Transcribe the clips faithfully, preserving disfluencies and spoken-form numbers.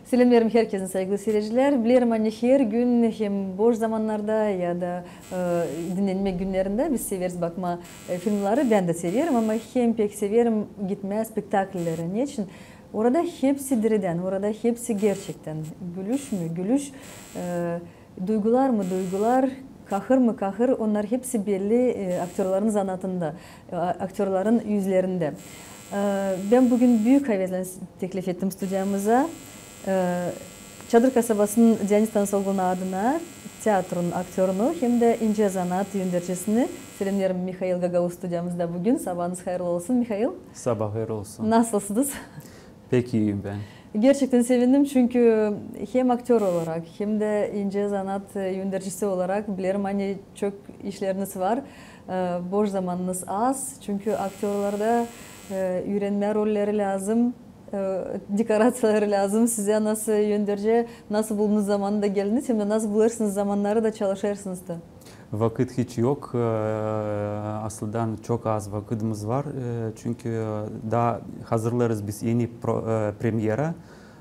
Selämneerim herkezi, saygılı siiredicilär. Bilerim, ani her gün hem boş zamannarda ya da, e, dinnenmäk günnerindä biz severiz bakmaa, e, filmnari. Bän dä severim, ama hem pek severim gitmää spektakllerä. Neçin? Orada hepsi diridän, orada hepsi gerçektän. Gülüş mü gülüş, e, duygular mı duygular, kahır mı kahır, onnar hepsi belli, e, aktörların zanaatında, e, a-, aktörların üzlerindä. E, bän büün büük havezlän s-, teklif ettim studiyamıza, e, Çadır kasabasının Dionis Tanasoglunun adına teatrunun aktörunu hem dä incä zanaat ündericisini. Selämneerim, Mihail Gagauz studiyamızda büün. Sabaanız hayırlı olsun, Mihail. Sabaa hayırlı olsun. Nasılsınız? Pek iiyim bän. Gerçektän sevindim, çünkü hem aktör olarak, hem dä incä zanaat, e, ündericisi olarak bilerim, ani çok işleriniz var. E, boş zamanınız az, çünkü aktörlarda, e, üürenmää rolleri lääzım, e, dekoraţiyaları lääzım. Sizä nasıl ünderici, nasıl buldunuz zamanı da geldiniz, hem dä nasıl bulêrsınız zamannarı da çalışêrsınız da? Vakıt hiç yok. E, aslında çok az vakıdımız var. E, çünkü daa hazırlêêrız biz eni pro-, e, premyera,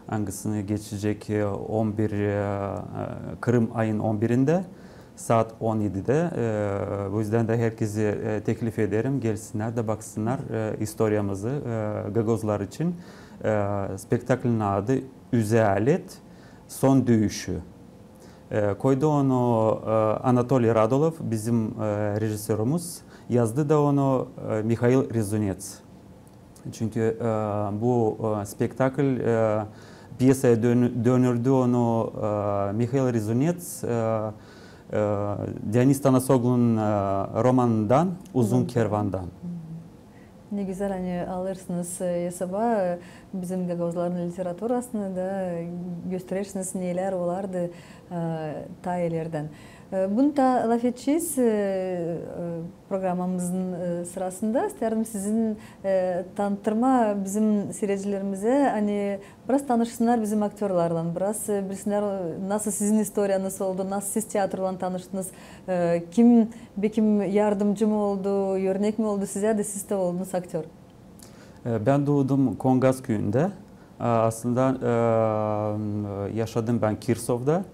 angısını geçecek, e, on bir, e, e, Kırım ayın on birindä saat on edidä. E, o üzdän dä herkezi, e, teklif ederim, gelsinnär dä baksınnar, e, istoriyamızı, e, gagauzlar için. E, spektaklin adı Üzä alet, son düüşü. E, koydu onu, e, Anatoliy Radulov, bizim, e, rejissörumuz, yazdı da onu, e, Mihail Rezunets. Çünkü, e, bu, e, spektakl, e, pyesaya dönü-, dönürdü onu, e, Mihail Rezunets, e, e, Dionis Tanasoglunun, e, romanından, Uzun kervandan. Ne gözäl, ani alêrsınız, e, esaba, e, bizim gagauzların literaturasını da, e, gösterersiniz, nelär olardı, e, taa ilerdän. E, bunu da lafedecez, e, e, programamızın, e, sırasında. İstärdim sizin, e, tanıttırmaa bizim siiredicilerimizä, ani biraz tanışsınnar bizim aktörlarlan, biraz, e, bilsinnär, e, nasıl sizin istoriyanız oldu, nasıl siz teatroylan tanıştınız, e, kim, bekim, yardımcı mı oldu, örnek mi oldu sizä dä, siz dä oldunuz aktör? E, bän duudum Kongaz küüyündä. E, aslında, e, yaşadım bän Kirsovda.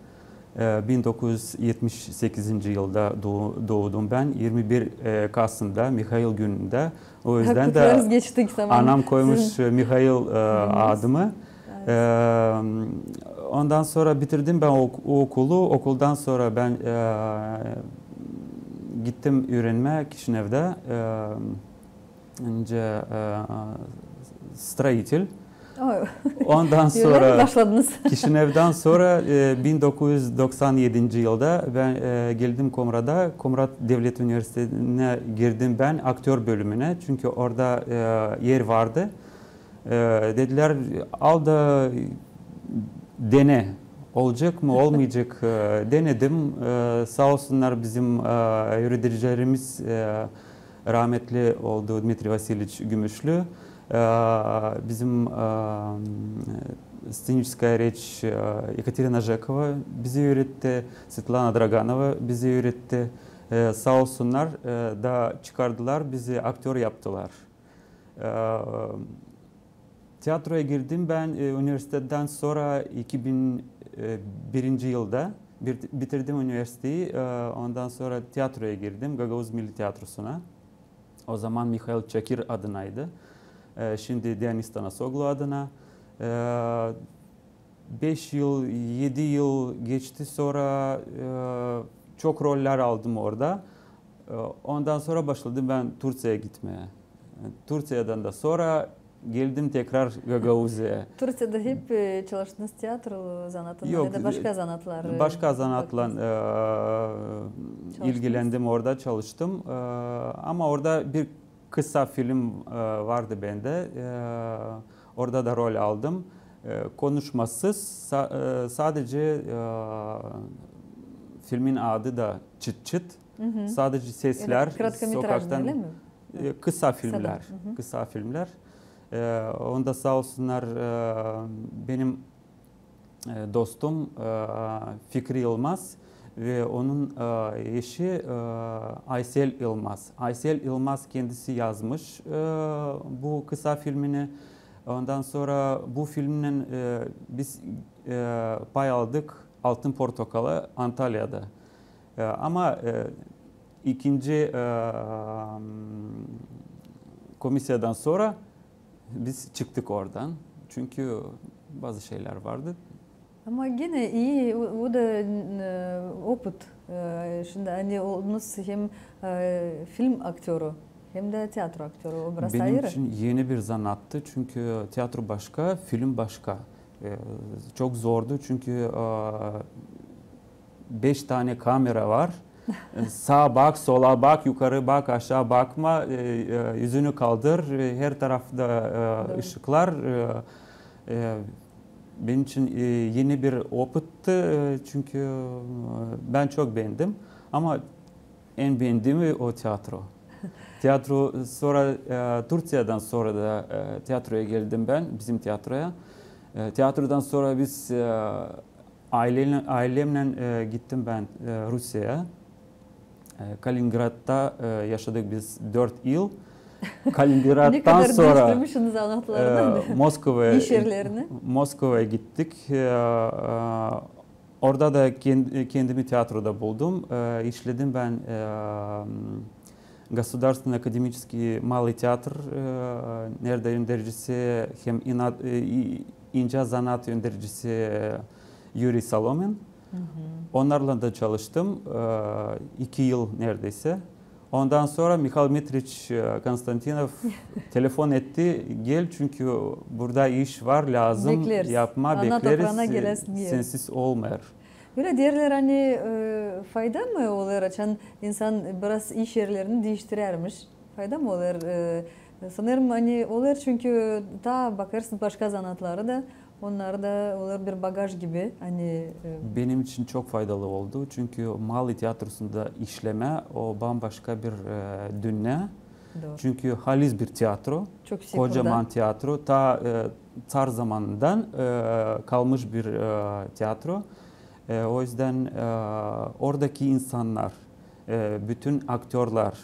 E, bin dokuz üz etmiş sekizinci yılda duu-, duudum bän. İrmi bir, e, Kasımda, Mihail günündä. O üzdän dä anam koymuş, e, Mihail, e, adımı. E, ondan sora bitirdim bän ok-, okulu. Okuldan sora bän, e, gittim üürenmää Kişinevdä. E, öncä, e, строитель. Ondan sora Kişinevdän sora, e, bin dokuz üz doksan edinci yılda bän, e, geldim Komrada. Komrat devlet universitetinä girdim bän aktör bölümünä. Çünkü orada, e, er vardı. E, dedilär, al da dene, olacek mı, olmayacek. E, denedim. E, saa olsunnar bizim, e, üüredicilerimiz, e, rametli oldu Dmitriy Vasiliç Gümüşlü. E, bizim, e, сценическая речь, e, Ekaterina Jekova bizi üüretti, Svetlana Draganova bizi üüretti. E, saa olsunnar, e, da çıkardılar, bizi aktör yaptılar. E, teatroya girdim bän, e, universitetedän sora iki bin birinci yılda. Bir-, bitirdim universiteyi, e, ondan sora teatroya girdim, Gagauz Milli Teatrosuna. O zaman Mihail Çakir adınaydı. E, şindi Dionis Tanasoglu adına. E, beş yıl, edi yıl geçti, sora, e, çok rollär aldım orada. E, ondan sora başladım bän Turţiyaya gitmää. Turţiyadan da sora geldim tekrar Gagauziyaya. Turţiyada hep, e, çalıştınız teatro zanaatında ya da başka zanaatlar, e, başka zanaatlan, e, ilgilendim, orada çalıştım. E, ama orada bir kısa film, e, vardı bendä. E, orada da rol aldım. E, konuşmasız, sa-, e, sadece, e, filmin adı da Çıt-çıt. Sadece seslär, sokaktan, e, kısa filmlär, kısa filmlär. E, onda saa olsunnar, e, benim, e, dostum, e, Fikri Yılmaz ve onun, e, eşi, e, Aysel Yılmaz. Aysel Yılmaz kendisi yazmış, e, bu kısa filmini. Ondan sora bu filmnen, e, biz, e, pay aldık Altın Portakala Antalyada. E, ama, e, ikinci, e, komisiyadan sora biz çıktık oradan. Çünkü bazı şeyler vardı. Ama genä ii, o, o da, e, opıt. E, şindi ani oldunuz hem, e, film aktörü, hem dä teatro aktörü, o biraz ayırı. Benim için eni bir zanaattı, çünkü teatro başka, film başka. E, çok zordu, çünkü, e, beş tane kamera var. Saa bak, sola bak, yukarı bak, aşaa bakma, e, e, üzünü kaldır, e, her tarafta, e, ışıklar. E, e, benim için, e, eni bir opıttı, e, çünkü, e, bän çok beendim. Ama en beendiimi o teatro. Teatro sora, e, Türkiyadan sora da, e, teatroya geldim bän, bizim teatroya. E, teatrodan sora biz, e, ailemnän, ailemnän, e, gittim bän, e, Rusiyaya. E, Kaliningradta, e, yaşadık biz dört yıl. Ne kadar diiştirmişsiniz zanaatlarını, e, Moskvaya, iş erlerini. Moskvaya gittik. E, e, orada da kend-, kendimi teatroda buldum. E, işledim bän, e, Государственный академический малый театр, e, neredä öndercisi hem inat, e, i-, incä zanaat öndercisi, e, Yuriy Solomin. Onnarlan da çalıştım, e, iki yıl neredaysä. Ondan sora Mihail Dmitriç, e, Konstantinov telefon etti, gel, çünkü burada iş var, lääzım yapma, bekleriz, e, sensiz olmêêr. Ölä deerlär, ani, e, fayda mı olêr, açan insan biraz iş erlerini diiştirärmiş? Fayda mı olêr? E, sanêrım, ani olêr, çünkü taa bakêrsın başka zanaatları da, onnar da olêr bir bagaj gibi, ani, e. Benim için çok faydalı oldu, çünkü malый teatrosunda işlemä, o bambaşka bir, e, dünnä. Çünkü haliz bir teatro, kocaman teatro, taa, e, tsar zamanından, e, kalmış bir, e, teatro. E, o üzdän, e, oradaki insannar, e, bütün aktörlär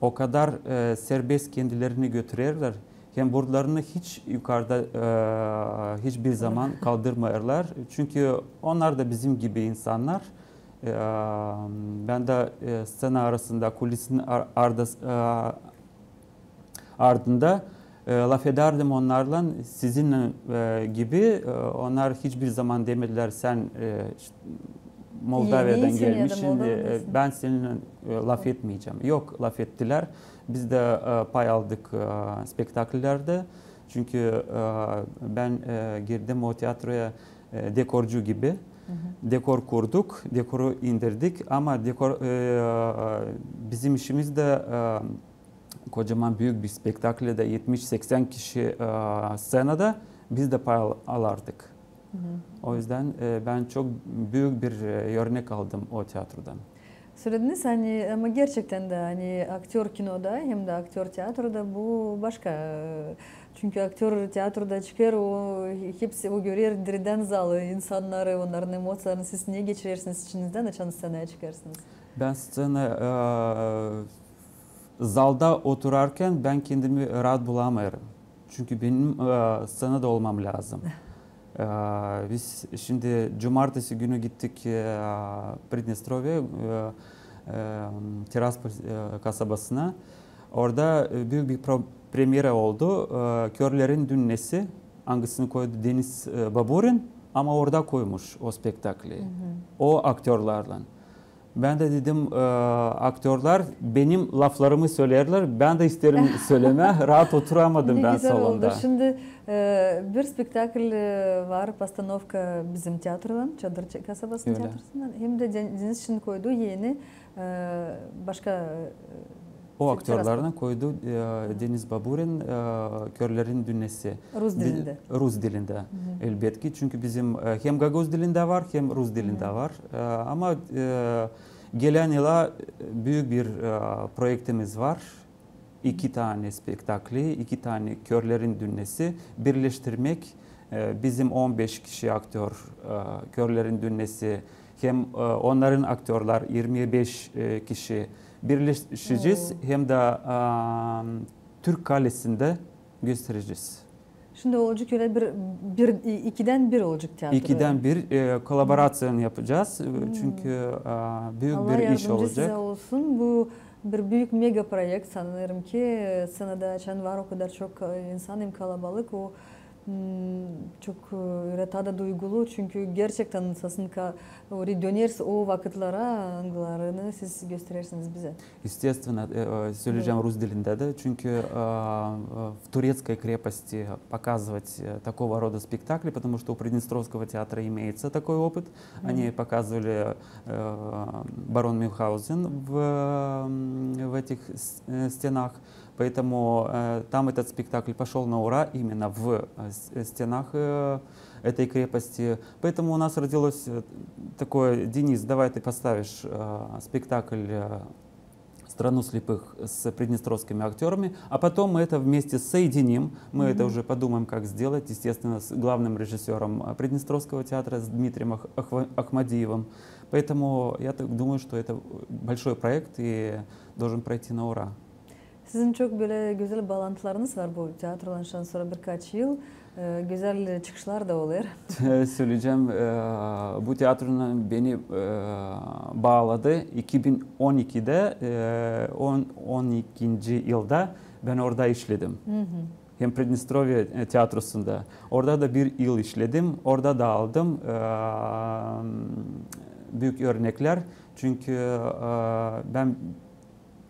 o kadar, e, serbest kendilerini götürerlär, hem burunlarını hiç yukarıda, e, hiçbir zaman kaldırmêêrlar. Çünkü onnar da bizim gibi insannar. E, bän dä, e, sţena arasında, kulisin ar-, arda-, e, ardında, e, lafedärdim onnarlan, sizinnän, e, gibi, e, onnar hiçbir zaman demedilär, sän, e, Moldaviyadan gelmişsin, e, bän seninnän, e, lafetmeyecäm. Yok, lafettilär. Biz dä, e, pay aldık, e, spektaklilerdä. Çünkü, e, bän, e, girdim o teatroya, e, dekorcu gibi. Dekor kurduk, dekoru indirdik, ama dekor, e, bizim işimiz dä, e, kocaman büük bir spektaklde etmiş seksän kişi, e, sţenada biz dä pay al-, alardık. O üzdän, e, bän çok büük bir, e, örnek aldım o teatrodan. Sölediniz, ani, ama gerçektän dä, ani aktör kinoda hem dä aktör teatroda bu başka. E, çünkü aktör teatroda çıkêr, o hepsi, o görer diridän zalı, insannarı, onnarın emociyalarını. Siz ne geçirersiniz içinizdän, açan sţenaya çıkêrsınız? Bän sţena, e, zalda oturarkan bän kendimi raat bulamêêrım. Çünkü benim, e, sţenada olmam lääzım. E, biz şindi cumartesi günü gittik, e, Pridnestrovye, e, e, Tiraspol, e, kasabasına. Orada, e, büük bir pro-, premyera oldu. E, Körlerin dünnesi, angısını koydu Denis, e, Baburin, ama orada koymuş o spektakli. O aktörlarlan. Bän dä dedim, e, aktörlar benim laflarımı söleerlär, bän dä isteerim sölemää, raat oturamadım bän salonda. Ne gözäl oldu. Şindi, e, bir spektakl, e, var, postanovka bizim teatrodan, Çadır kasabasının teatrosından, hem dä Den-, Denis şindi koydu eni, e, başka, e, O aktörlardan koydu, e, Denis Baburin, e, Körlerin dünnesi. Rus dilindä. Rus dilindä, elbetki. Çünkü bizim, e, hem gagauz dilindä var, hem rus dilindä var. E, ama, e, gelän yıla büük bir, e, proektimiz var. İki tane spektakli, iki tane Körlerin dünnesi birleştirmäk, e, bizim on beş kişi aktör, e, Körlerin dünnesi hem, e, onnarın aktörlar irmi beş, e, kişi birleştirecez hem dä, e, Türk kalesindä gösterecez. Şindi olacek ölä bir, bir, ikidän bir olacek teatro. İkidän bir, e, kolaboraţiya yapacez. E, çünkü, e, büük bir iş olacek. Allah yardımcı sizä olsun. Bu bir büük mega proekt, sanêrım ki, e, sţenada açan var o kadar çok, e, insan hem kalabalık, o, m, çok, e, ölä taa da duygulu, çünkü gerçektän sasın ka-, öri dönersä o vakıtlara, angılarını siz gösterersiniz bizä. Естественно, e, e, söleyecäm rus dilindä dä, çünkü, e, e, в турецкой крепости показывать, э, такого рода спектакли, потому что у Приднестровского театра имеется такой опыт. Они показывали, э, «Барон Мюнхгаузен» в, м, в этих с-, э, стенах. Поэтому, э, там этот спектакль пошёл на ура именно в, э, с-, э, стенах, э, этой крепости. Поэтому у нас родилось, э, такое: «Денис, давай ты поставишь, э, спектакль, э, «Страну слепых» с приднестровскими актёрами, а потом мы это вместе соединим». Мы это уже подумаем, как сделать, естественно, с главным режиссёром, а, Приднестровского театра, с Дмитрием Ах-, Ахва-, Ахмадиевым. Поэтому я так думаю, что это большой проект и должен пройти на ура. Sizin çok bölä gözäl baalantılarınız var bu teatroylan, şansora birkaç yıl, e, gözäl çıkışlar da olêr. Söleyecäm, e, bu teatroylan beni, e, baaladı iki bin on ikidä, e, on, on ikinci yılda bän orada işledim. Hem Pridnestrovye, e, teatrosunda. Orada da bir yıl işledim. Orada da aldım, e, büük örneklär. Çünkü, e, bän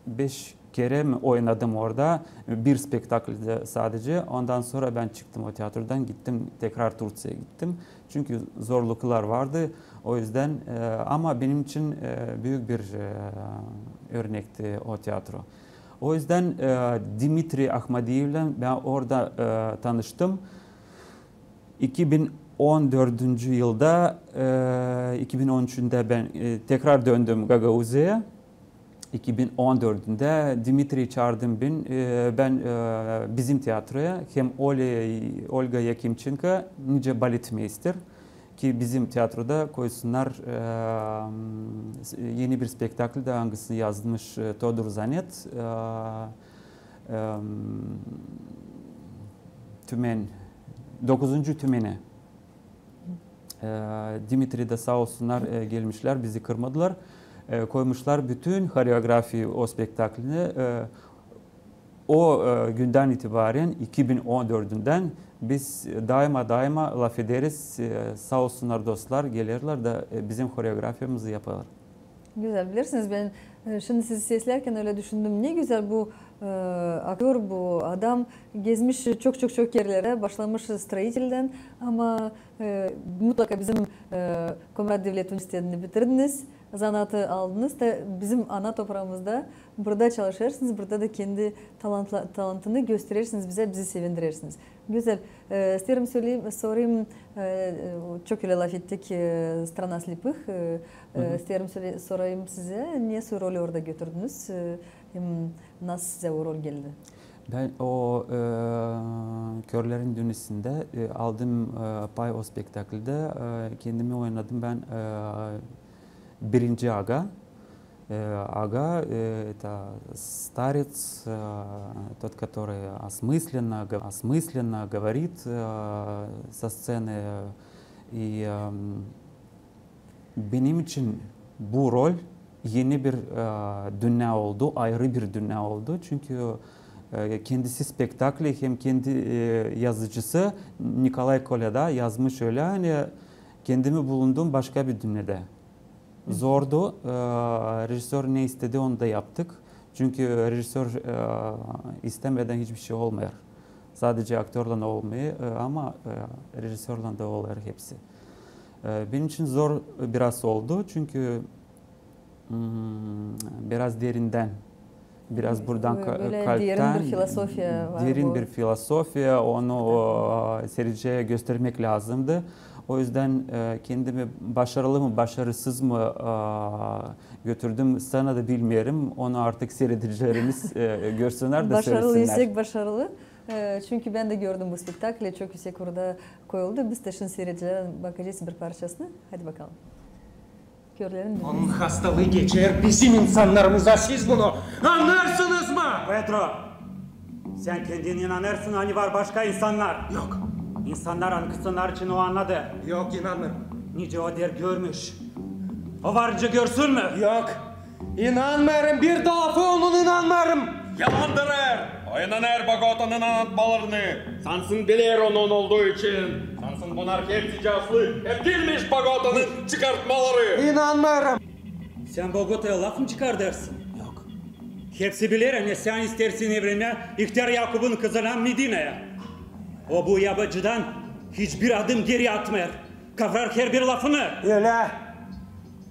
beş kerä mi oynadım orada, bir spektakldä sadece. Ondan sora bän çıktım o teatrodan, gittim, tekrar Turţiyaya gittim. Çünkü zorluklar vardı. O yüzdän, e, ama benim için, e, büük bir, e, örnekti o teatro. O yüzdän, e, Dimitriy Ahmadievlän bän orada, e, tanıştım. İki bin on dördüncü yılda, e, iki bin on üçündä bän, e, tekrar döndüm Gagauziyaya. İki bin on dördündä Dimitriyi çaardım bän, e, bän, e, bizim teatroya, hem Oli-, Olga Yakimçenko, nicä baletmeister, ki bizim teatroda koysunnar, e, s-, eni bir spektakl da, angısını yazmış, e, Todur Zanet, e, e, Tümen, dokuzuncu Tümeni. E, Dimitriy da saa olsunnar, e, gelmişlär, bizi kırmadılar. E, koymuşlar bütün horeografiyi o spektakline. E, o, e, gündän itibaren, iki bin on dördündän biz daima, daima lafederiz. E, saa olsunnar dostlar, gelerlär da, e, bizim horeografiyamızı yaparlar. Gözäl. Bilersiniz, bän, e, şindi sizi seslärkän ölä düşündüm: ne gözäl bu, e, aktör, bu adam gezmiş çok, çok, çok erlerä, başlamış stroiteldän, ama, e, mutlaka bizim, e, Komrat devlet universitetini bitirdiniz, zanaatı aldınız da bizim ana topraamızda, burada çalışêrsınız, burada da kendi talantla-, talantını gösterersiniz bizä, bizi sevindirersiniz. Gözäl. E, isteerim söleyim, sorayım, e, e, çok ölä lafettik, e, «Страна слепых». E, e, isteerim söle-, sorayım sizä, nesoy roli orada götürdünüz, e, hem nasıl sizä o rol geldi? Bän o, e, Körlerin dünnüsündä, e, aldım, e, pay o spektaklda, e, kendimi oynadım bän, e, birinci aga. Э, ага, э, это старец, э, тот, который осмысленно, г-, осмысленно говорит, э, со сцены. И, эм, benim için bu rol eni bir, e, dünnä oldu, ayırı bir dünnä oldu. Çünkü, e, kendisi spektakli hem kendi, e, yazıcısı Nikolay Kolya da yazmış ölä, ani kendimi bulundum başka bir dünnedä. Zordu. E, rejissör ne istedi, onu da yaptık. Çünkü rejissör, e, istämedän hiçbir şey olmêêr. Sadece aktörlän olmêêr, e, ama, e, rejissörlän dä olêr hepsi. E, benim için zor biraz oldu, çünkü, m, biraz derindän, biraz buradan ka-, kalptän, derin bir filosofiya var, derin bir filosofiya, onu, o, seyirciyä göstermäk lääzımdı. O yüzdän, e, kendimi başarılı mı, başarısız mı, e, götürdüm, sţenada bilmeerim. Onu artık seyredicilerimiz, e, görsünnär dä sölesinär. Başarılı, üüsek başarılı. E, çünkü bän dä gördüm bu spektakli, çok üüsek orada koyuldu. Biz dä şindi seyredicilerä bakacez bir parçasını. Hadi bakalım. Körlerin dünnüsü. Onun hastalığı geçer bizim insannarımıza. Siz bunu annêêrsınız mı? Pedro! Sän kendin inanêrsın, ani var başka insannar? Yok. İnsannar, angısınnar için o annadı? Yok, inanmêêrım. Nicä o der görmüş? O var nicä görsün mü? Yok. İnanmêêrım, bir da lafı onun inanmêêrım. Yalandır er. O inanêr Bogotanın annatmalarını. Sansın biler onun olduu için. Sansın bunnar hepsi aslı. Hep bilmiş Bogotanın çıkartmaları. İnanmêêrım. Sän Bogotaya laf mı çıkardêrsın? Yok. Hepsi biler, ani sän isteersin evlenmää ihtär Yakubun kızına Medinaya. O bu yabacıdan hiçbir adım geri atmêêr. Kavrar herbir lafını. Ölä.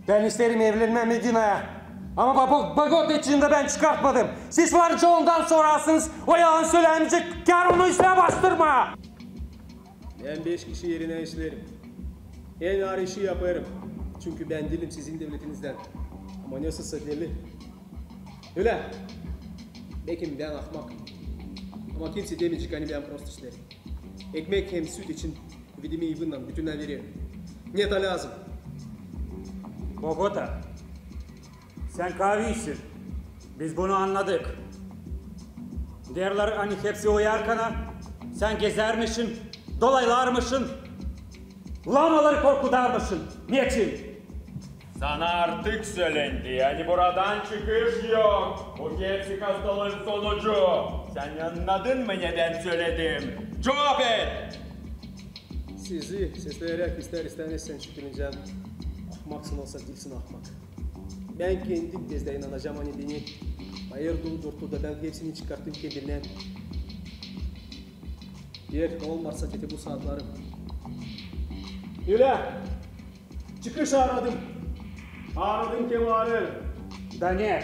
Bän isteerim evlenmää Medinaya. Ama Bo-, Bogota için dä bän çıkartmadım. Siz var nicä ondan sorêrsınız, o yalan sölämeyecek, kär onu üstünä bastırmaa. Bän beş kişi erinä işleerim. En aar işi yapêrım. Çünkü bän diilim sizin devletinizdän. Ama ne sızsa deli. Ölä. Bekim bän ahmak. Ama kimsey demeyecek, ani bän prost işleerim. Ekmek hem süt için vidimi yıvınnan bütünnä vererim. Ne ta lääzım. Bogota. Sän kavisin. Biz bunu annadık. Deerlär, ani hepsi o yarkana sän gezärmişin, dolaylarmışın, lamaları korkudarmışın. Neçin? Sana artık sölendi, ani buradan çıkış yok. Bu hepsi hastalıın sonucu. Sän annadın mı, nedän söledim? Cuvap et! Sizi sesleyäräk ister-istämäz sän şükür edecän, ahmaksın olsa diilsin ahmak. Bän kendim bezdä inanacam, ani beni ayırdı o durtuda, bän hepsini çıkarttım kendimdän. Eer olmasa teti bu saatları. Ölä! Çıkış aaradım. Aaradım hem aarêêrım. Da ne?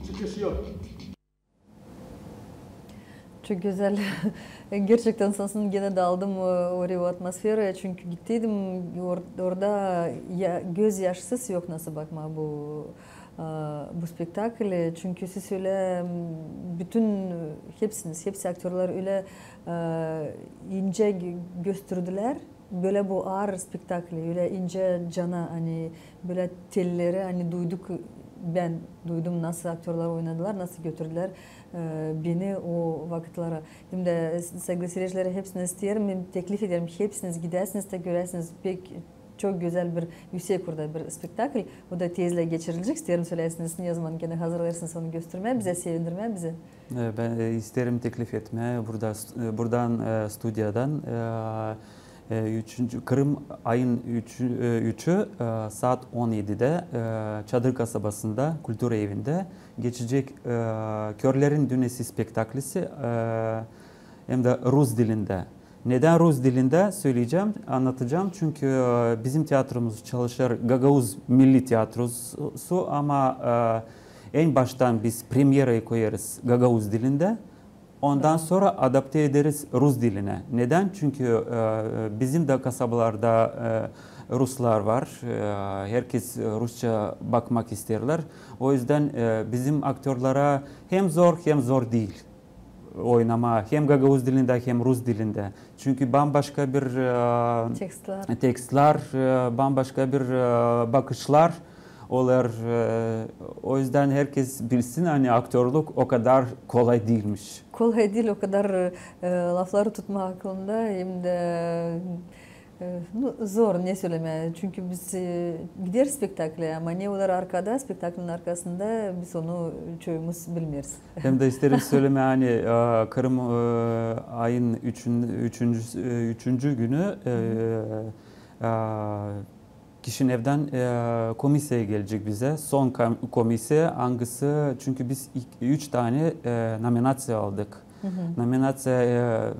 Çıkış yok. Çok gözäl. Gerçektän, sansın genä daldım, e, oraya, o atmosferaya, çünkü gittiydim, or-, orada ya, gözyaşsız yok nasıl bakmaa bu, e, bu spektakli. Çünkü siz ölä, m, bütün, e, hepsiniz, hepsi aktörlar ölä, e, incä gö-, göstürdülär. Bölä bu aar spektakli, ölä incä cana, ani bölä telleri, ani duyduk, bän duydum, nasıl aktörlar oynadılar, nasıl götürdülär, e, beni o vakıtlara. Hem dä, s-, saygılı siiredicilär, hepsini isteerim, hem teklif ederim, hepsiniz gidäsiniz dä göräsiniz, pek çok gözäl bir, üüsek orada bir spektakl. O da tezlää geçirilecek, isteerim söläsiniz, ne zaman genä hazırlêêrsınız onu göstermää bizä, sevindirmää bizi. E, bän, e, isteerim teklif etmää burada st-, e, buradan, e, studiyadan, e, e, üçüncü, Kırım ayın üçü, e, üçü, e, saat on edidä, e, Çadır kasabasında, kultura evindä geçecek, e, Körlerin dünesi spektaklisi, e, hem dä rus dilindä. Nedän rus dilindä söleyecäm, annadacam? Çünkü, e, bizim teatromuz çalışêr Gagauz Milli Teatrosu, ama, e, en baştan biz premyerayı koyêrız gagauz dilindä, ondan sora adapte ederiz rus dilinä. Nedän? Çünkü, e, bizim dä kasabalarda, e, ruslar var, e, herkez rusça bakmak isteerlär. O üzdän, e, bizim aktörlara hem zor, hem zor diil oynamaa hem gagauz dilindä, hem rus dilindä. Çünkü bambaşka bir, e, tekstlär, e, bambaşka bir, e, bakışlar olêr. E, o üzdän herkez bilsin, ani aktörluk o kadar kolay diilmiş. Kolay diil o kadar, e, lafları tutmaa aklında, hem dä E, nu, zor ne sölemää, çünkü biz, e, gideriz spektakle, ama ne olêr arkada, spektaklin arkasında, biz onu çoyumuz bilmeeriz. Hem dä isteerim sölemää, ani, e, Kırım, e, ayın üçün-, üçüncü, e, üçüncü günü, e, e, Kişinevdän, e, komisiya gelecek bizä, son kom-, komisiya, angısı, çünkü biz ik-, üç tanä, e, nominaţiya aldık. Nominaţiya, e,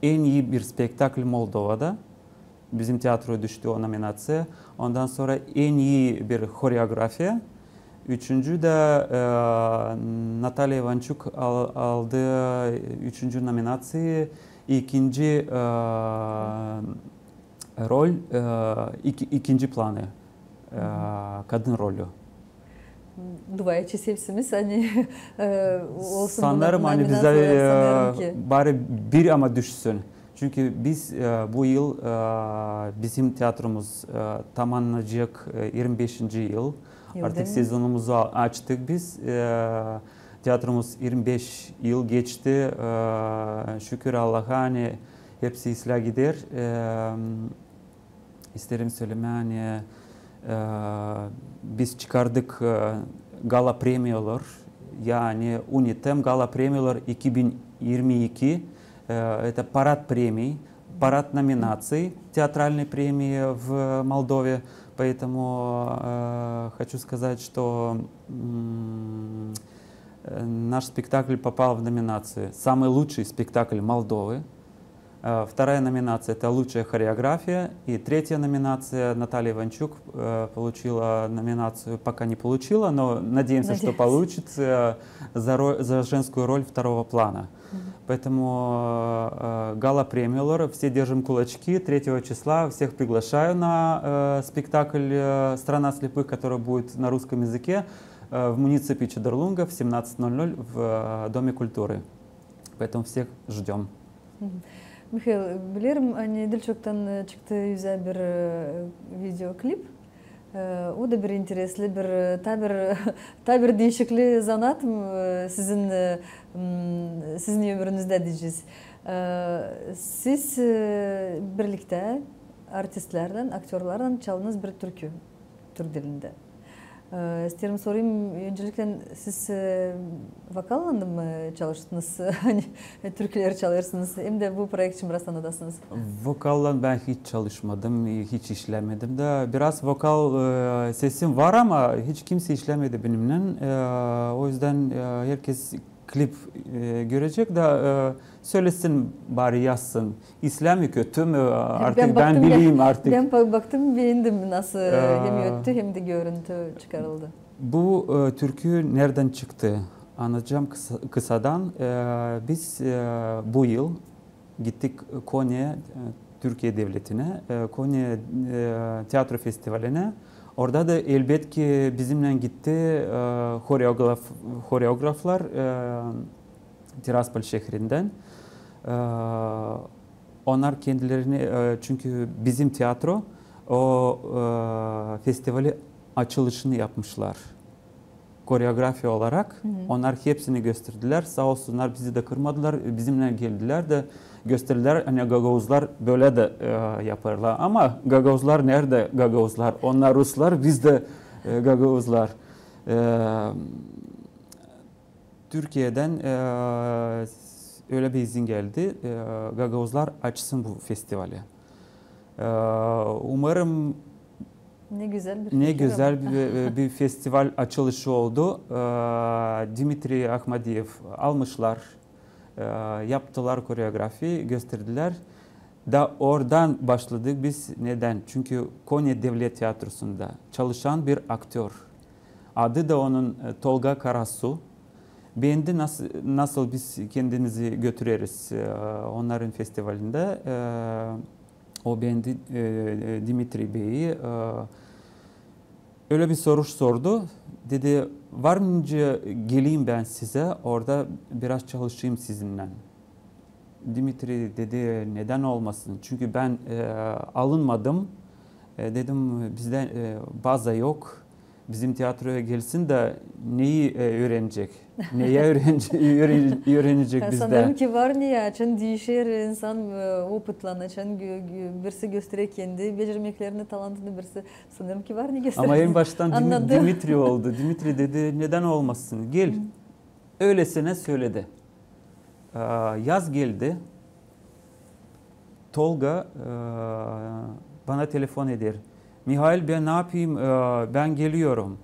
en ii bir spektakl Moldovada. Bizim teatro düştü o nominaţiya. Ondan sora en ii bir horeografiya. Üçüncü dä, e, Natalya İvançuk al-, aldı üçüncü nominaţiyayı. İkinci, e, rol, e, iki-, ikinci planı, e, kadın rolü. Dua edecez hepsimiz, ani, e, olsun bunnar nominaţiyalar, sanêrım ki. Bari bir ama düşsün. Çünkü biz, e, bu yıl, e, bizim teatromuz, e, tamannayacek, e, irmi beşinci yıl. Artık sezonumuzu a-, açtık biz. E, Tiyatromuz irmi beş yıl geçti. E, şükür Allaha, ani hepsi islää gider. E, isteerim sölemää, ani, e, biz çıkardık, e, gala premiyalar, yani UNITEM gala premiyalar iki bin irmi iki, e, это парад премий, парад номинаций театральной премии в Молдове. Поэтому, э, хочу сказать, что, м, э, наш спектакль попал в номинацию «Самый лучший спектакль Молдовы». Э, вторая номинация — это «Лучшая хореография». И третья номинация — Наталья Иванчук, э, получила номинацию, пока не получила, но надеемся, что получит, э, за ро-, за женскую роль второго плана. Поэтому, э, гала-премиялар, все держим кулачки. Третьего числа всех приглашаю на, э, спектакль, э, «Страна слепых», который будет на русском языке, э, в муниципе Чедерлунга в семнадцать ноль ноль в, э, Доме культуры. Поэтому всех ждём. Михаил, bilerim, ani diil çoktan, e, çıktı üzä bir, e, videoklip. E, o da bir interesli, bir, e, taa bir, taa bir diişikli zanaat, e, sizin, e, m, sizin ömürünüzdä deyecez. E, siz, e, birliktä artistlärlän, aktörlarlan çaldınız bir türkü türk dilindä. E, isteerim sorayım, öncelikle siz, e, vokallan mı çalıştınız, ani türküleri çalêrsınız, hem dä bu proekt için biraz tanıdasınız? Vokallan bän hiç çalışmadım, hiç işlämedim dä. Biraz vokal, e, sesim var, ama hiç kimsä işlämedi benimnän. E, o üzdän, e, herkez klip, e, görecek dä, e, sölesin, bari yazsın. İslää mi, kötü mü, artık bän bileyim artık. Bän baktım, beendim, nasıl hem öttü, hem dä görüntü çıkarıldı. Bu, e, türkü neredän çıktı? Anlatacam kısa-, kısadan. E, biz, e, bu yıl gittik Konya'ya, e, Türkiye devletine, e, Konya, e, tiyatro festivaline. Orada da elbetki bizimnän gitti, e, horeograf-, horeograflar, e, Tiraspol şehrindän. E, onnar kendilerini, e, çünkü bizim tiyatro o, e, festivali açılışını yapmışlar. Koreografiya olarak onnar hepsini gösterdilär. Saa olsunnar, bizi dä kırmadılar. Bizimnän geldilär dä gösterdilär, ani gagauzlar bölä dä, e, yapêrlar. Ama gagauzlar neredä gagauzlar? Onnar ruslar, biz dä, e, gagauzlar. E, Türkiye'den, e, ölä bir izin geldi. E, gagauzlar açsın bu festivali. E, umarım Ne gözäl bir fikir. Ne gözäl bir, e, bir festival açılışı oldu. E, Dmitriy Ahmadiyev almışlar, e, yaptılar koreografiyi, gösterdilär. Da oradan başladık biz. Neredän? Çünkü Konya Devlet Tiyatrosunda çalışan bir aktör. Adı da onun, e, Tolga Karasu. Beendi nas-, nasıl biz kendimizi götüreriz, e, onnarın festivalindä. E, o beendi, e, e, Dmitriy beyi, e, ölä bir soruş sordu. Dedi, var mı nicä geleyim bän sizä, orada biraz çalışayım sizinnän? Dmitriy dedi, nedän olmasın? Çünkü bän, e, alınmadım. E, dedim, bizdä, e, baza yok. Bizim tiyatroya gelsin dä neyi, e, üürenecek? Neyä üürenecek, üüren-, üürenecek bizdä? Sanêrım ki var neyä, açan diişer insan, e, opıtlan, açan gö-, gö-, birisi gösterer kendi becermeklerini, talantını, birisi, sanêrım ki var ne gösterer. Ama en baştan Dmi-, Dmitriy oldu. Dmitriy dedi, nedän olmasın? Gel. Ölesinä söledi. E, yaz geldi. Tolga, e, bana telefon eder. Mihail, bän ne yapayım? E, bän geliyorum.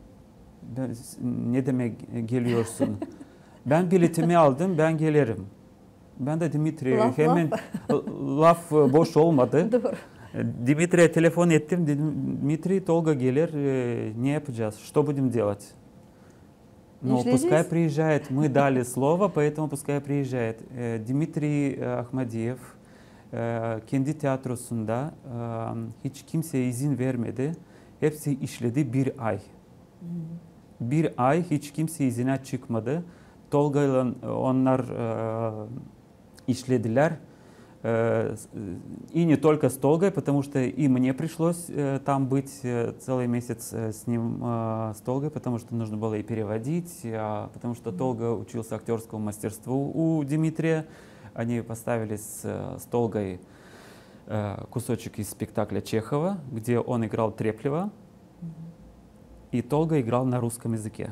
Bän, ne demek geliyorsun? Bän biletimi aldım, bän gelerim. Bän dä Dmitriy hemen, laf, e, boş olmadı. Dmitriyä telefon ettim, dedim, Dmitriy, Tolga geler, e, ne yapacez? Что будем делать? Ну, пускай приезжает. Мы дали слово, поэтому пускай приезжает. E, Dmitriy, e, Ahmadiyev, e, kendi tiyatrosunda, e, hiç kimseyä izin vermedi. Hepsi işledi bir ay. Bir ay hiç kimsä izinä çıkmadı. Tolgaylan, e, onnar, e, işledilär. Э, с- И не только с Толгой, потому что и мне пришлось э, там быть э, целый месяц э, с ним э, с Толгой, потому что нужно было и переводить, а, потому что Толга учился актёрскому мастерству у Дмитрия. Они поставили с, э, с Толгой э, кусочек из спектакля Чехова, где он играл Треплева, и Толга играл на русском языке.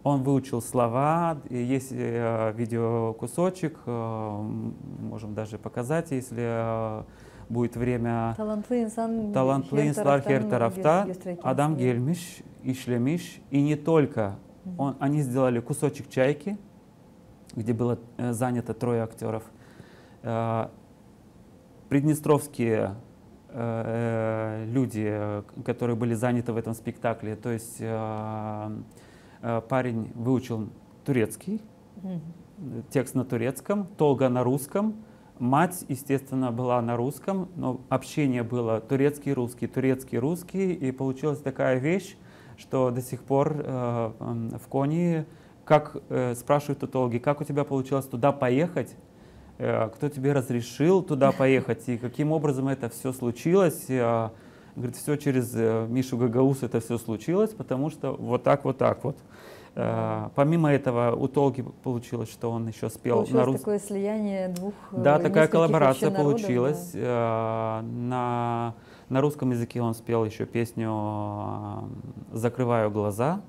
Он выучил слова, и есть э, видеокусочек, э, м, можем даже показать, если э, будет время. Talantlı insan Talantlı insanlar her tarafta. Adam gelmiş, işlemiş, и не только. Он, они сделали кусочек «Чайки», где было э, занято трое актёров. Э, Приднестровские э, э, люди, э, которые были заняты в этом спектакле, то есть э, э, парень выучил турецкий, текст на турецком, Толга на русском, мать, естественно, была на русском, но общение было турецкий, русский, турецкий, русский, и получилась такая вещь, что до сих пор э, м, в Конии, как э, спрашивают у Толги, как у тебя получилось туда поехать, э, кто тебе разрешил туда поехать и каким образом это все случилось. Э, говорит, все через э, Мишу Гагауса это все случилось, потому что вот так, вот так вот. Э, Помимо этого, у Толги получилось, что он еще спел на Получилось рус- такое слияние двух э, Да, такая нескольких коллаборация вообще народов, получилась. Да. Э, На, на русском языке он спел еще песню э, «Закрываю глаза».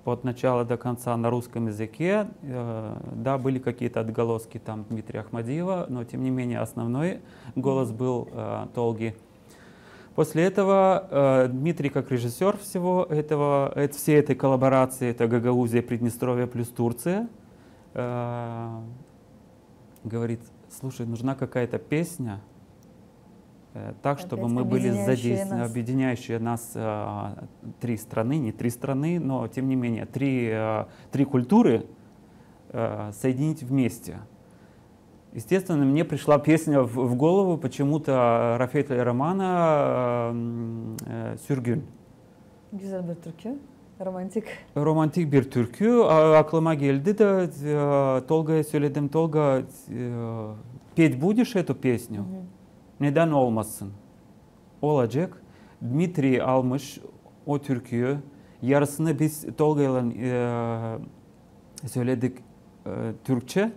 От начала до конца на русском языке. Э, Да, были какие-то отголоски там Дмитрия Ахмадиева, но тем не менее основной голос был э, Толги. После этого э, Дмитрий, как режиссёр всего этого, э, всей этой коллаборации, это Гагаузия, Приднестровье плюс Турция, э, говорит: «Слушай, нужна какая-то песня, э, так, чтобы Опять мы были объединяющая задействованы, нас. Объединяющая нас э, три страны, не три страны, но тем не менее три, э, три культуры э, соединить вместе». Естественно, мне пришла песня в, в голову почему-то Рафет Эльромана э, м, э, «Sürgün». Güzel bir türkü. Romantik. Romantik bir türkü. A- Aklıma geldi de e, Tolga'ya söyledim: «Tolga, e, петь будешь эту песню? Neden olmasın?» Olacak. Dmitriy almış o türküyü. Yarısını biz Tolga'yla e, söyledik e, Türkçe.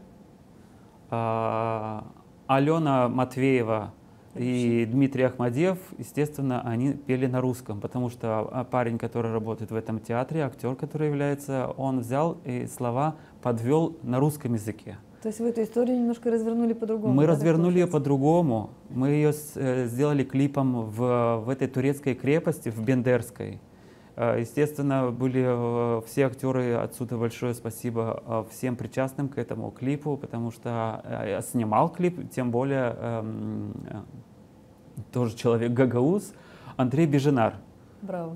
А, Алёна Матвеева и Дмитрий Ахмадиев, естественно, они пели на русском, потому что а, парень, который работает в этом театре, актёр, который является, он взял и слова подвёл на русском языке. То есть вы эту историю немножко развернули по-другому. Мы Да, так развернули её получается? По-другому. Мы её с- э, сделали клипом в, в этой турецкой крепости, в Бендерской. Э, Естественно, были э, все актёры, отсюда большое спасибо э, всем причастным к этому клипу, потому что э, я снимал клип, тем более эм, э, тоже человек гагауз, Андрей Беженар. Браво.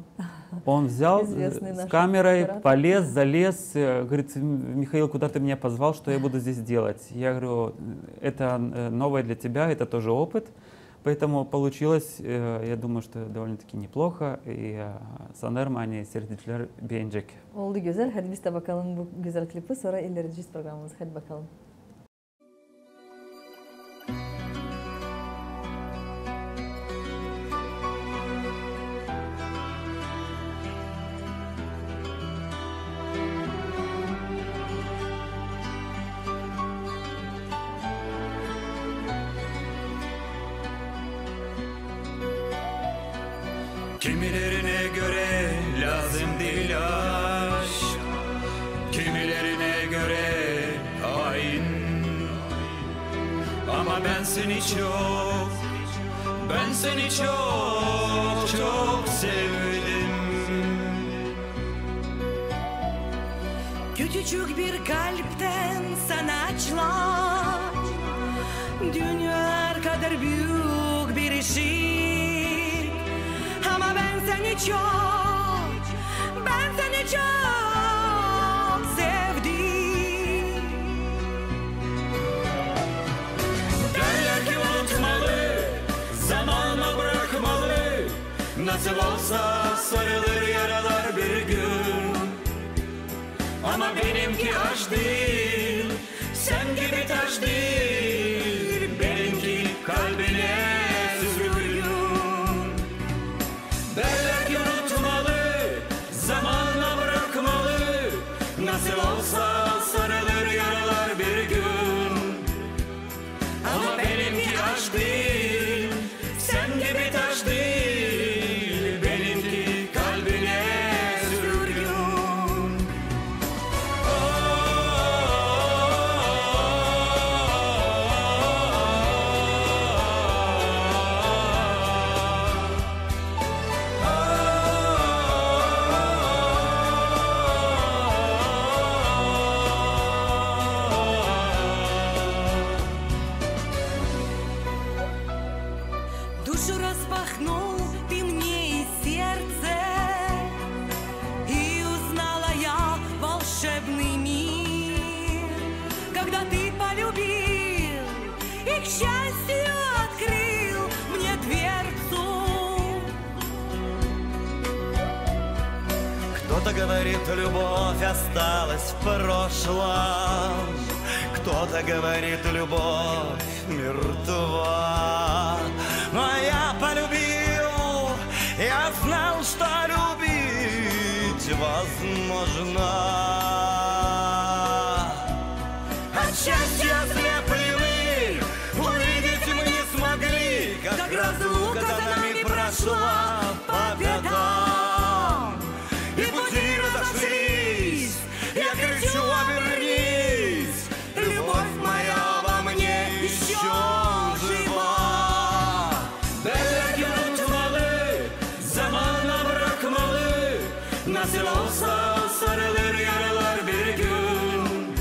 Он взял Известный э, с наш камерой, оператор. Полез, залез, э, говорит: «М, Михаил, куда ты меня позвал, что я буду здесь делать?» Я говорю: «Это э, новое для тебя, это тоже опыт». Поэтому получилось, э, я думаю, что довольно-таки неплохо, и э, sanırım, hani, seyirciler beğenecek. Oldu gözäl. Hadi biz dä bakalım bu gözäl klipi, sora ileredecez programamızı. Hadi bakalım. Kimilerine göre lazım değil aşk, kimilerine göre hain. Ama ben seni çok, ben seni çok, çok sevdim. Küçücük bir kalpten sana açla dünya kadar büyük bir ışık. Ama ben seni çok, ben seni çok sevdim. Derler ki unutmalı, zamana bırakmalı. Nasıl olsa sarılır yaralar bir gün. Ama benimki aşk değil, sen gibi taş değil. Душу распахнул ты мне и сердце, и узнала я волшебный мир. Когда ты полюбил и, к счастью, открыл мне дверцу. Кто-то говорит, любовь осталась в прошлом, кто-то говорит, любовь мертва. Но я полюбил, я знал, что любить возможно. От счастья ослеплены, увидеть мы не смогли, как разлука за нами прошла по пятам. И пути разошлись, я кричу: обернись, любовь моя во мне ещё жива. Belki unutmalı, zamana bırakmalı, nasıl olsa sarılır yaralar bir gün.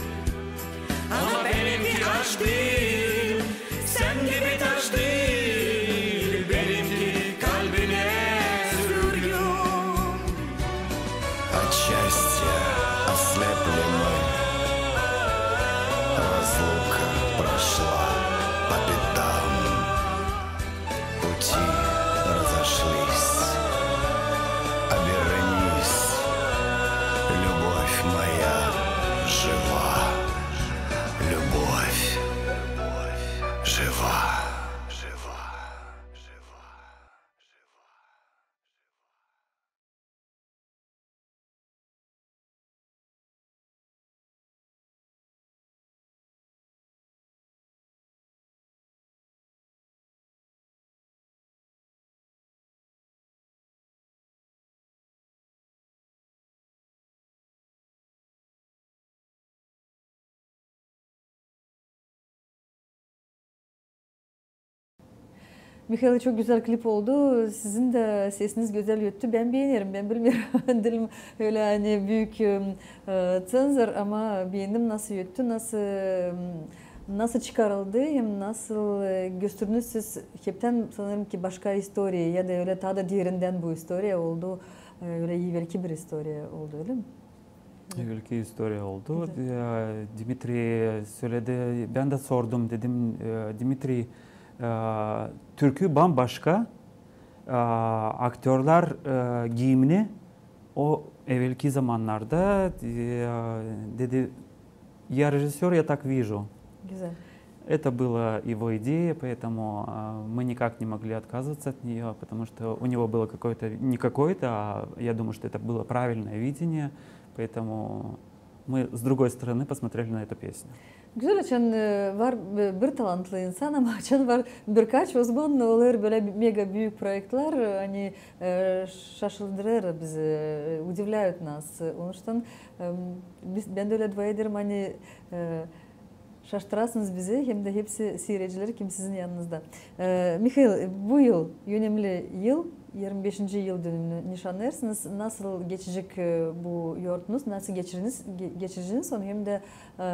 Ama benimki aşk değil, sen gibi taş değil, benimki kalbine sürgün. От счастья ослеплены, разлука прошла по пятам. Пути разошлись, обернись, любовь моя жива, любовь жива. Mihail, çok gözäl klip oldu. Sizin dä sesiniz gözäl öttü. Bän beenerim, bän bilmeerim. Diilim ölä ani büük, e, e, ţenzor, ama beendim, nasıl öttü, nasıl, m, nasıl çıkarıldı, hem nasıl, e, gösterdiniz siz heptän, sanêrım ki, başka istoriya, ya da ölä taa da derindän bu istoriya oldu, e, ölä evelki bir istoriya oldu, ölä mi? Evelki istoriya oldu. Gözäl. E, Dmitriy söledi, bän dä sordum, dedim, e, Dmitriy, e, türkü bambaşka, e, aktörlär, e, giimini, o evelki zamannarda, e, dedi, я режиссёр, я так вижу. Gözäl. Это была его идея, поэтому, а, мы никак не могли отказываться от неё, потому что у него было какое-то, не какое-то, а я думаю, что это было правильное видение, поэтому мы с другой стороны посмотрели на эту песню. Gözäl, açan, e, var, e, bir talantlı insan, ama açan var birkaç, o zaman olêr bölä mega büük proektlär, e, ani, e, şaşırêr bizi, e, удивляют нас. Onuştan, e, biz, bän dä ölä dua ederim, ani, e, şaştırasınız bizi, hem dä hepsi siiredicileri, kim sizin yanınızda. E, Mihail, bu yıl, önemli yıl, irmi beşinci yıl dönümünü nişannêêrsınız. Nasıl geçecek, e, bu yortunuz, nasıl geçiriniz, ge-, geçireceniz onu, hem dä, e,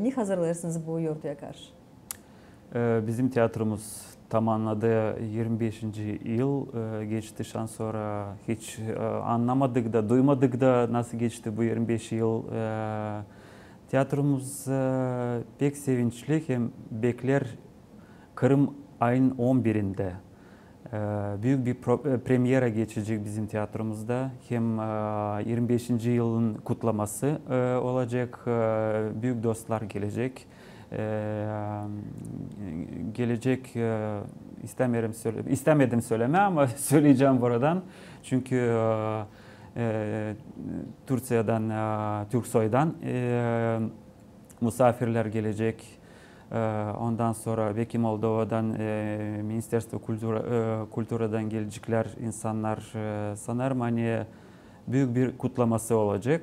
ne hazırlêêrsınız bu yortuya karşı? E, bizim teatromuz tamannadı irmi beşinci yıl, e, geçti, şansora hiç, e, annamadık da, duymadık da, nasıl geçti bu irmi beş yıl. E, teatromuz, e, pek sevinçli hem bekleer Kırım ayın on birindä. E, büük bir pro-, e, premyera geçecek bizim teatromuzda. Hem, e, irmi beşinci yılın kutlaması, e, olacek. E, büük dostlar gelecek. E, gelecek, e, istämeerim söle-, istämedim sölemää, ama söleyecäm buradan. Çünkü, e, e, Türkiye'den, e, Türksoy'dan, e, musaafirlär gelecek. E, ondan sora beki Moldovadan, e, Ministerstvo kultura, e, kulturadan geleceklär insannar. E, sanêrım, ani büük bir kutlaması olacek.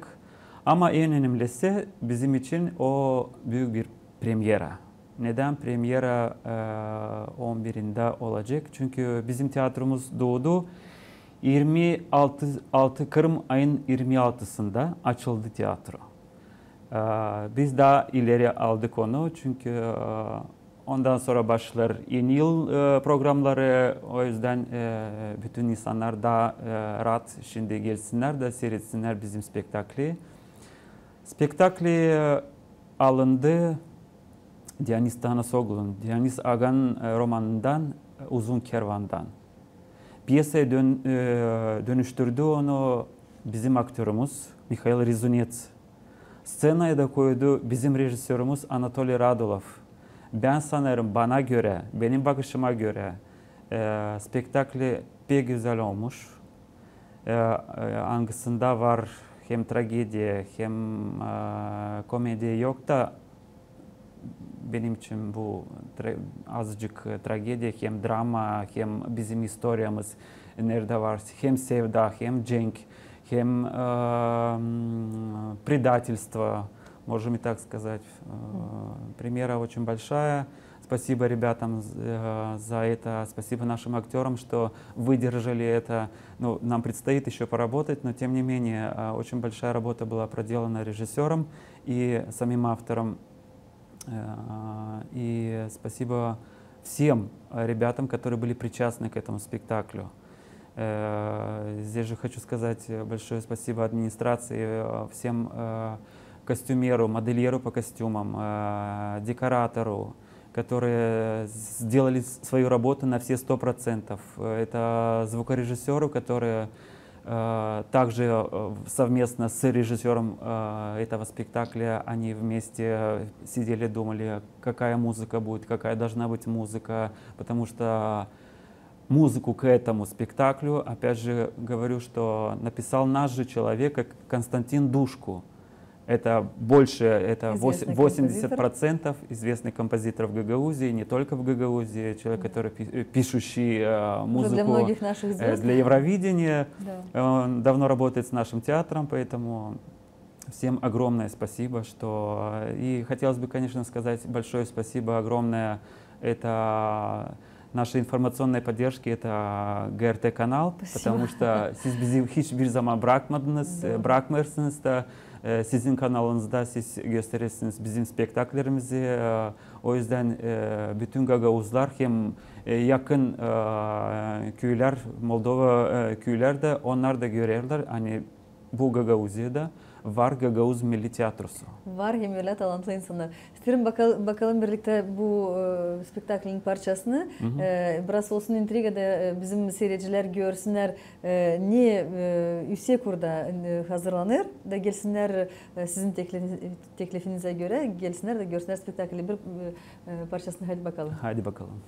Ama en önemlisi bizim için o büük bir premyera. Neden premyera, e, on birindä olacek? Çünkü bizim teatromuz doodu irmi altı, altı, Kırım ayın irmi altısında açıldı teatro. E, biz taa ileri aldık onu, çünkü, e, Ondan sora başlar Eni yıl, e, programları. O üzdän, e, bütün insannar taa, e, raat şindi gelsinnär dä siirtsinnär bizim spektakli. Spektakli, e, alındı Dionis Tanasoglunun, Dionis Aganın, e, romanından, e, Uzun kervandan. Piyesaya dön-, e, dönüştürdü onu bizim aktörumuz Mihail Rezunets. Sţenaya da koydu bizim rejissörumuz Anatoliy Radulov. Bän sanêrım, bana görä, benim bakışıma görä, e, spektakli pek gözäl olmuş. E, e, angısında var hem tragediya, hem, e, komediya yok da, benim için bu tra-, azıcık tragediya, hem drama, hem bizim istoriyamız, neredä var hem sevda, hem cenk, hem, e, m, предательство, можем и так сказать. Э, премьера очень большая. Спасибо ребятам з-, э, за это. Спасибо нашим актёрам, что выдержали это. Ну, нам предстоит ещё поработать, но тем не менее, э, очень большая работа была проделана режиссёром и самим автором. Э, и спасибо всем, э, ребятам, которые были причастны к этому спектаклю. Э, здесь же хочу сказать, э, большое спасибо администрации, э, всем, э, костюмеру, модельеру по костюмам, э, декоратору, которые сделали с-, свою работу на все сто процентов. Э, это звукорежиссёру, которые, э, также, э, совместно с режиссёром, э, этого спектакля, они вместе сидели, думали, какая музыка будет, какая должна быть музыка, потому что музыку к этому спектаклю, опять же говорю, что написал наш же человек, как Константин Душку. Это больше, это восемьдесят процентов известный композитор в Гагаузии, не только в Гагаузии, человек, который пи-, э, пишущий, э, музыку, э, для Евровидения. Он давно работает с нашим театром, поэтому всем огромное спасибо, что, э, и хотелось бы, конечно, сказать большое спасибо, огромное, это нашей информационной поддержки, это ГРТ канал, потому что siz bizi hiçbir zaman bırakmadınız, bırakmêêrsınız da, e, sizin kanalınızda siz gösterersiniz bizim spektakllerimizi. E, o yüzden, e, bütün gagauzlar hem, e, yakın, e, küüler, Moldova, e, küüler dä, onnar da görerlär, ani bu Gagauziyada var gagauz milli teatrosu. Var hem ölä talantlı insannar. İsteerim bakal-, bakalım birliktä bu, e, spektaklin parçasını. E, biraz olsun intriga da, e, bizim siiredicilär görsünnär, e, ne, e, üüsek urda, e, hazırlanêr da gelsinnär, e, sizin tekli-, teklifinizä görä gelsinnär da görsünnär spektakli bir, e, e, parçasını. Haydi bakalım. Haydi bakalım.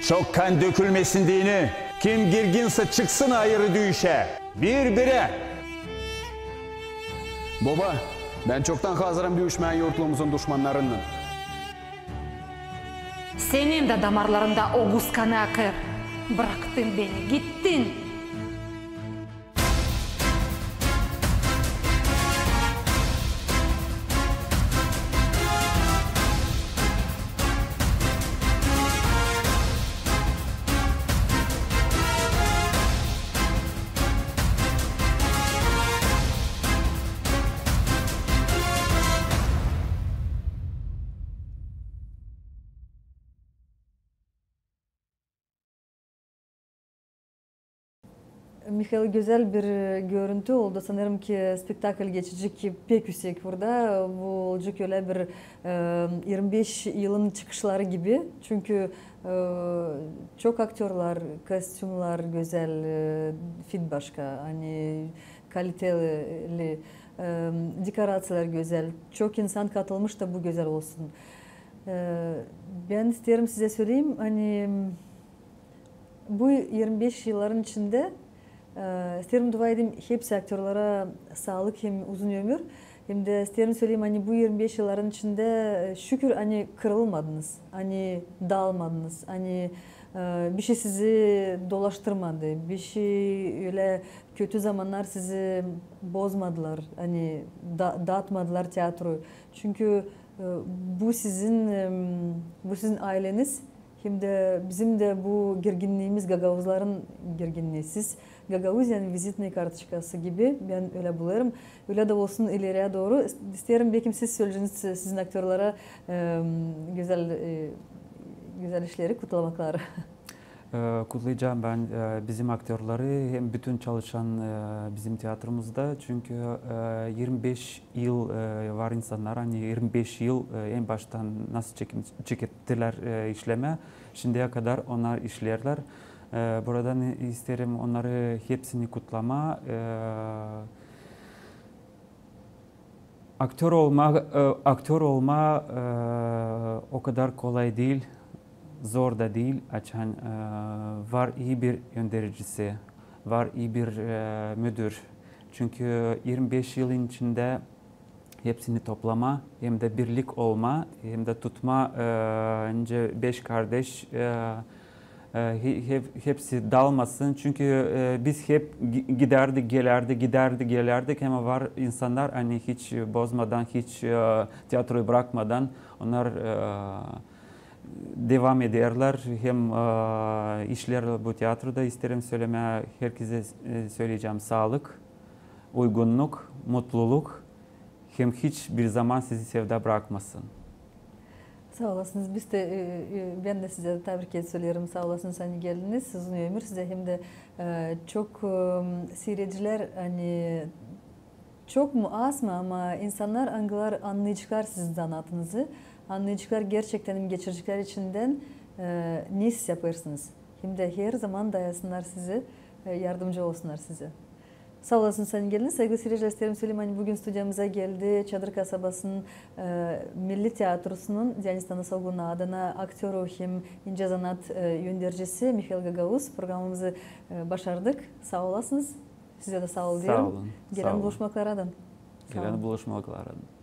Çok kan dökülmesin deyni, kim girginsä, çıksın ayırı düüşä. Bir-birä. Boba, bän çoktan hazırım düüşmää yurtlumuzun duşmannarınnan. Senin dä damarlarında oguz kanı akêr. Bıraktın beni, gittin. Mihail, gözäl bir görüntü oldu. Sanêrım ki, spektakl geçecek ki pek üüsek burada. Bu olacek ölä bir, e, irmi beş yılın çıkışları gibi. Çünkü, e, çok aktörlar, kostümlar gözäl, e, fit başka, ani kaliteli, e, dekoraţiyalar gözäl. Çok insan katılmış da bu gözäl olsun. E, bän isteerim sizä söleyim, ani bu irmi beş yılların içindä, e, isteerim dua edeyim hepsi aktörlara saalık hem uzun ömür. Hem dä isteerim söleyim, ani bu irmi beş yılların içindä, e, şükür, ani kırılmadınız, ani daalmadınız, ani, e, bişey sizi dolaştırmadı, bişey ölä kötü zamannar sizi bozmadılar, ani da-, daatmadılar teatroyu. Çünkü, e, bu sizin, em, bu sizin ayleniz, hem dä bizim dä bu gerginniimiz, gagauzların gerginnii. Siz Gagauziyanın vizitnıy kartoçkası gibi, bän ölä bulêrım. Ölä dä olsun ileriyä dooru. İsteerim, bekim siz söleyeceniz, e, sizin aktörlara, em, gözäl, e, gözäl işleri, kutlamakları. E, kutlayacam bän, e, bizim aktörları hem bütün çalışan, e, bizim teatromuzda. Çünkü, e, irmi beş yıl, e, var insannar, ani irmi beş yıl, e, en baştan nasıl çekin-, çekettilär, e, işlemää. Şindiyä kadar onnar işleerlär. E, buradan isteerim onnarı hepsini kutlamaa. E, aktör olmaa, e, aktör olmaa, e, o kadar kolay diil, zor da diil, açan, e, var ii bir öndericisi, var ii bir, e, müdür. Çünkü irmi beş yılın içindä hepsini toplamaa, hem dä birlik olmaa, hem dä tutmaa, e, nicä beş kardeş, e, e, he-, hep-, hepsi daalmasın. Çünkü, e, biz hep gi-, gidärdik, gelärdik, gidärdik, gelärdik. Ama var insannar, ani hiç bozmadan, hiç, e, teatroyu brakmadan, onnar, e, devam ederlär hem, e, işleerlär bu teatroda. İsteerim sölemää, herkezä, e, söleyecäm saalık, uygunnuk, mutluluk. Hem hiç bir zaman sizi sevda brakmasın. Saa olasınız. Biz dä, e, e, bän dä sizä tabrik söleerim. Saa olasınız, ani geldiniz. Uzun ömür sizä hem dä, e, çok, e, siiredicilär, ani çok mu, az mı, ama insannar, angılar annayaceklar sizin zanaatınızı, annayaceklar, gerçektän geçireceklär içindän, e, ne siz yapêrsınız. Hem dä her zaman dayasınnar sizi, e, yardımcı olsunnar sizä. Saa olasınız, ani geldiniz. Saygılı siiredicilär, isteerim söleyim, ani büün studiyamıza geldi Çadır kasabasının, e, Milli teatrosunun Dionis Tanasoglu'nun adına aktörü hem incä zanaat, e, öndericisi Mihail Gagauz. Programamızı, e, başardık. Saa olasınız. Sizä dä saa ol deerim. Saa olun. Gelän buluşmaklardan. Gelän buluşmaklardan.